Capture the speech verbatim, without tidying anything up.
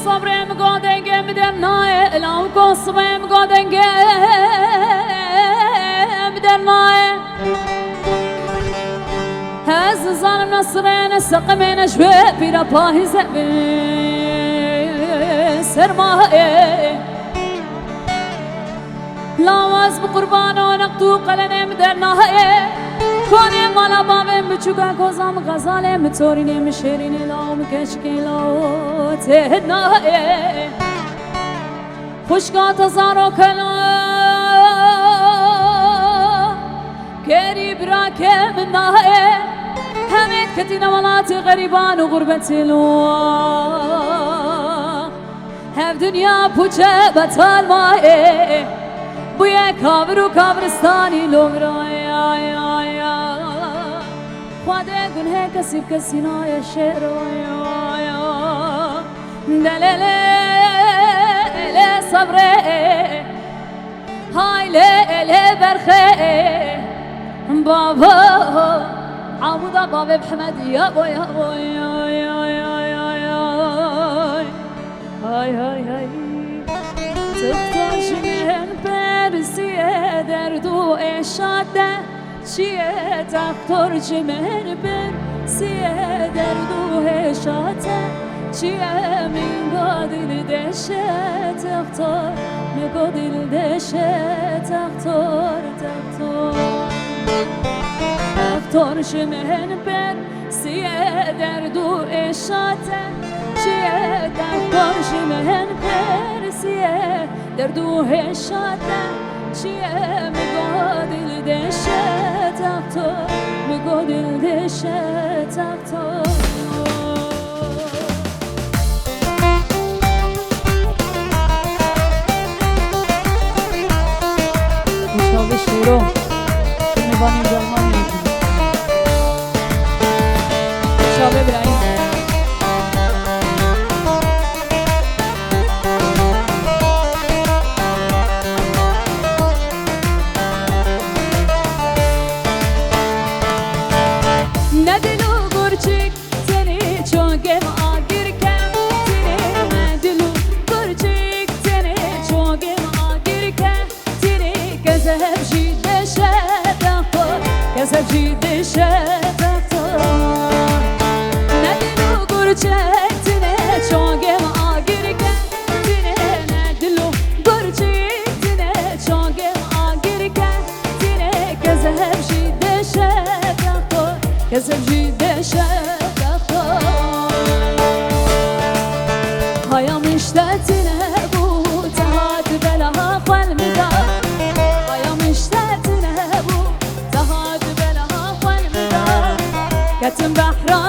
Sabrê min go dengê min der nayê, law go sibê min go dengê min der nayê. Ez nizanim ne sirê ne seqimê ne ji wê pîra pahîze bê sermayê. Law ez bi qurban û neqd û qelenê min der nayê. Konê mala bavê min biçûka koza min xezalê min torînê min şêrînê law min keçikê law tê nayê. Xwişka te zarokela kerî birakê min nayê. Hemê diketîne welatê xerîban û xurbetê lo. Hev dinya pûçe betal mayê, bûye kavir û kaviristanî lo virayê. Xwedê gunhê kesî bi kesî nayê şêro. Delelê lê sebrê. Hay lê lê berxê bava. Amuda bavê Mihemed ya boy ya boy. Ay ay ay. Tixta ji min persiye derd û êşa te. Çiye textor ji min persiye derd û hêşa te. Çiye min go dil deşe textor, min go dil deşe textor, textor. Textor ji min persiye derd û êşa te. Çiye textor ji min persiye derd û hêşa te. Çiye min go dil deşe textor, min go dil deşe textor. Şavê Şêro. Şêrvanê Cermanê. Şavê Birayîm. Ne dil û gurçik tenê çongê min agir ke. Tenê ne dil û gurçik tenê çongê min agir ke. Tenê kezeb jî deşe textor, kezeb jî deşe textor. Ne dil û gurçik tenê çongê min agir ke. Tenê ne dil û gurçik tenê çongê min agir ke. Tenê kezeb jî deşe textor, kezeb jî deşe textor. Haya min ji te tune bû, te hat belaha xwe li min da. Haya min ji te tune bû, te hat belaha xwe li min da. Ketim behra